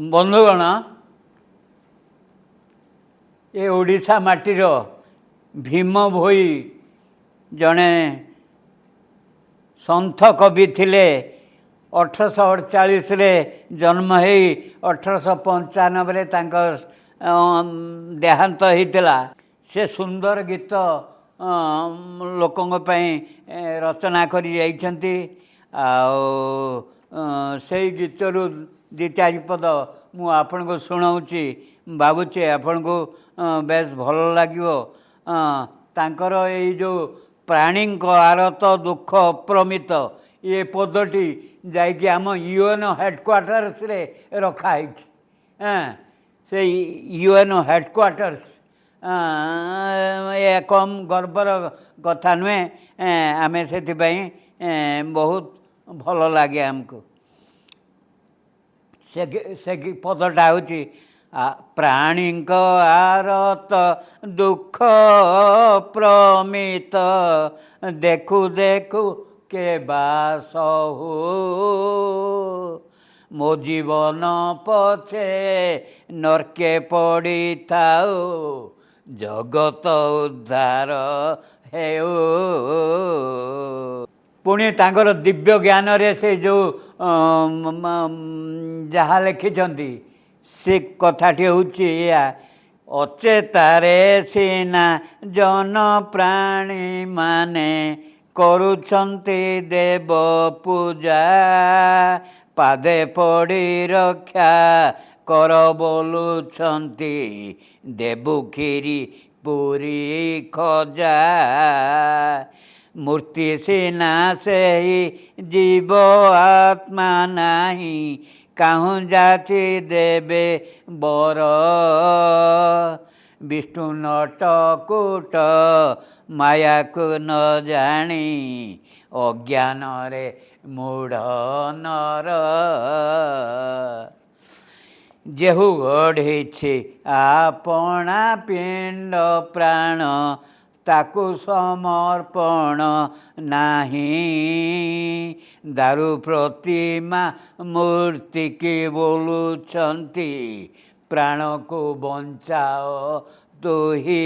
ବନ୍ଧୁଗଣ, ଏ ଓଡ଼ିଶା ମାଟିର ଭୀମ ଭୋଇ ଜଣେ ସନ୍ଥ କବି ଥିଲେ। 1848ରେ ଜନ୍ମ ହେଇ 1895ରେ ତାଙ୍କ ଦେହାନ୍ତ ହେଇଥିଲା। ସେ ସୁନ୍ଦର ଗୀତ ଲୋକଙ୍କ ପାଇଁ ରଚନା କରି ଯାଇଛନ୍ତି। ଆଉ ସେଇ ଗୀତରୁ ଦୁଇ ଚାରି ପଦ ମୁଁ ଆପଣଙ୍କୁ ଶୁଣାଉଛି। ଭାବୁଛି ଆପଣଙ୍କୁ ବେଶ ଭଲ ଲାଗିବ। ତାଙ୍କର ଏଇ ଯେଉଁ "ପ୍ରାଣୀଙ୍କ ଆରତ ଦୁଃଖ ଅପରିମିତ", ଏ ପଦଟି ଯାଇକି ଆମ ୟୁଏନ୍ ହେଡ଼କ୍ୱାର୍ଟର୍ସରେ ରଖାହେଇଛି। ସେଇ ୟୁଏନ୍ ହେଡ଼କ୍ୱାର୍ଟର୍ସ, ଏ କମ୍ ଗର୍ବର କଥା ନୁହେଁ। ଆମେ ସେଥିପାଇଁ ବହୁତ ଭଲ ଲାଗେ ଆମକୁ। ସେ ପଦଟା ହେଉଛି, "ପ୍ରାଣୀଙ୍କ ଆରତ ଦୁଃଖ ଅପରିମିତ, ଦେଖୁ ଦେଖୁ କେ ବାସହୁ। ମୋ ଜୀବନ ପଛେ ନର୍କେ ପଡ଼ିଥାଉ, ଜଗତ ଉଦ୍ଧାର ହେଉ।" ପୁଣି ତାଙ୍କର ଦିବ୍ୟ ଜ୍ଞାନରେ ସେ ଯେଉଁ ଯାହା ଲେଖିଛନ୍ତି, ସେ କଥାଟି ହେଉଛି ଏଇଆ, "ଅଚେତାରେ ସିନା ଜନ ପ୍ରାଣୀମାନେ କରୁଛନ୍ତି ଦେବ ପୂଜା, ପାଦେ ପଡ଼ି ରକ୍ଷା କର ବୋଲୁଛନ୍ତି, ଦେବୁ କ୍ଷୀରି ପୁରୀ ଖଜା। ମୂର୍ତ୍ତି ସିନା ସେଇ ଜୀବ, ଆତ୍ମା ନାହିଁ, କାହୁଁ ଯାଚି ଦେବେ ବର। ବିଷ୍ଣୁ ନଟକୁଟ ମାୟାକୁ ନ ଜାଣି, ଅଜ୍ଞାନରେ ମୂଢ଼ ନର। ଯେହୁ ଗଢ଼ିଛି ଆପଣା ପିଣ୍ଡ ପ୍ରାଣ, ତାକୁ ସମର୍ପଣ ନାହିଁ। ଦାରୁ ପ୍ରତିମା ମୂର୍ତ୍ତିକି ବୋଲୁଛନ୍ତି, ପ୍ରାଣକୁ ବଞ୍ଚାଅ ତୁହି।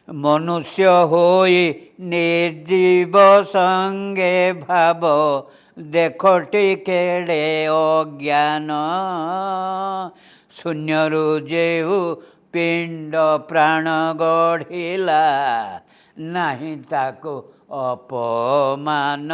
ମନୁଷ୍ୟ ହୋଇ ନିର୍ଜୀବ ସଙ୍ଗେ ଭାବ, ଦେଖଟି କେଡ଼େ ଅଜ୍ଞାନ। ଶୂନ୍ୟରୁ ଯେଉଁ ପିଣ୍ଡ ପ୍ରାଣ ଗଢ଼ିଲା, ନାହିଁ ତାକୁ ଅପମାନ।"